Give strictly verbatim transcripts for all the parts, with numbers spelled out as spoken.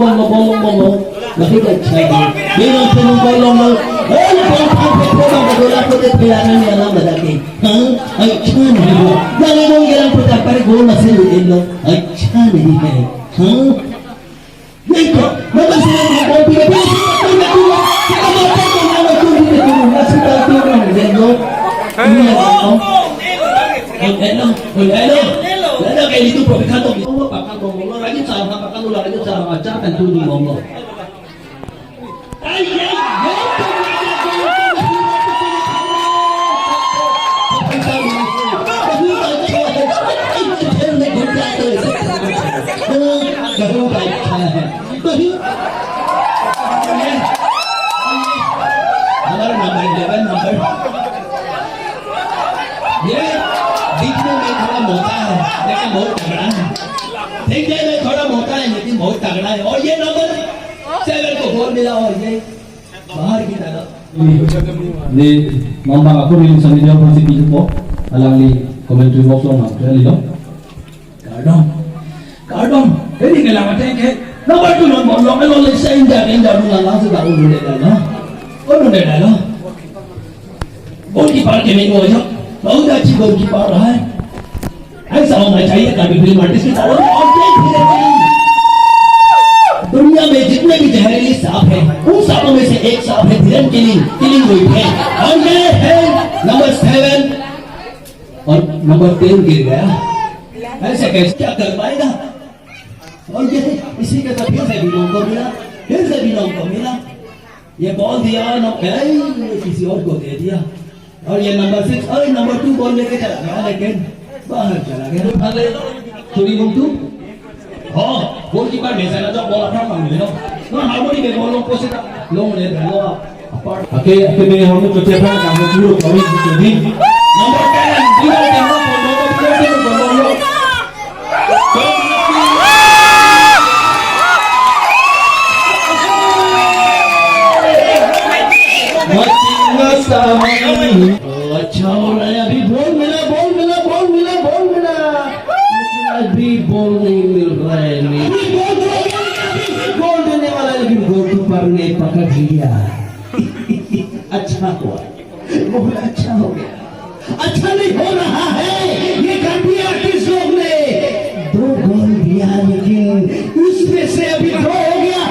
bol lo, bol lo, bol lo. Lagi ka chai di. Bang penu bol lo, lo. Eh, bang pang phe phe bang ka dola ko de phela na ni alam bada ke. Hah? Acha nahi ho. Lagi bang gelang putar pare gol masih lu elo. Acha nahi hai. Hah? Nahi to. Mama sila mo bol pila pila sila pila pila. Kita mata ko na ko pila pila. Masih tahu tu orang elo. Ini elo. Oi, elo, oi, elo. Elo kayak itu, Prof, kantong itu, Pak, kantong, lagi cara, Pak, kantong, lagi cara, macam kan tuh di ngomong. Ay, ay, ay. हमारा number eleven number. ये दिखने में थोड़ा मोटा है, लेकिन बहुत तगड़ा है। दिखने में थोड़ा मोटा है, लेकिन बहुत तगड़ा है। और ये नंबर सेवन को गोल मिला, और ये बाहर की तरफ। Ni, mamba aku ni sami dia pasti pijupo, alangli commentary box lo nang, kaya lilo. Kardom. Kardom. Ini ke lama tengke. Number two non bol lo, kalau le sa inda, inda nung lang lang sudah ulun deh dah lo. Ulun deh dah lo. Goalkeeper ke main ho jo. बहुत अच्छी goalkeeper है। ऐसा होना चाहिए कभी film artist की तरह। और ये धीरे के लिए। दुनिया में जितने भी जहरीली सांप हैं, उन सांपों में से एक सांप है धीरन किलिंग, किलिंग रोहित है। और ये है नंबर सेवन। और नंबर टेन गिर गया। ऐसे कैसे, क्या कर पाएगा? और ये इसी के साथ फिर से बिलोंग को मिला, फिर से बिलोंग को मिला। ये बॉल दिया ना, ए, ये किसी और को दे दिया। और ये नंबर सिक्स, और नंबर टू बॉल लेके चला गया, लेकिन बाहर चला गया। Turi Bungtu? Oh, goalkeeper में से ना जो बॉल अपना मांग ले लो। ना, हार्मोनी में बॉल लोग को से ना, लोग ने डालो आप। Apart. Oke, oke, may hormon ko tiap hari kamu dulu kami di sini. Number ten, di mana kamu? अच्छा हो रहा है, अभी बॉल मिला, बॉल मिला, बॉल मिला, बॉल मिला। लेकिन अभी बॉल नहीं मिल रहा है, नहीं। बॉल देने वाला, लेकिन गोलकीपर ने पकड़ लिया। अच्छा हुआ, बहुत अच्छा हो गया। अच्छा नहीं हो रहा है, ये गंदी आर्टिस्ट लोग ने दो गोल दिया, लेकिन उसमें से अभी दो हो गया।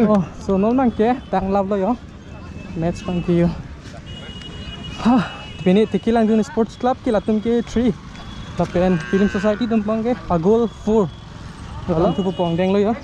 Oh, so non abangke tanglaplo yo. Match abangke yo. Ha, pini Tiki Langdun Sports Club ke latum ke three. Lapen Film Society atum abangke a goal four. Latum thupo pongdenglo yo.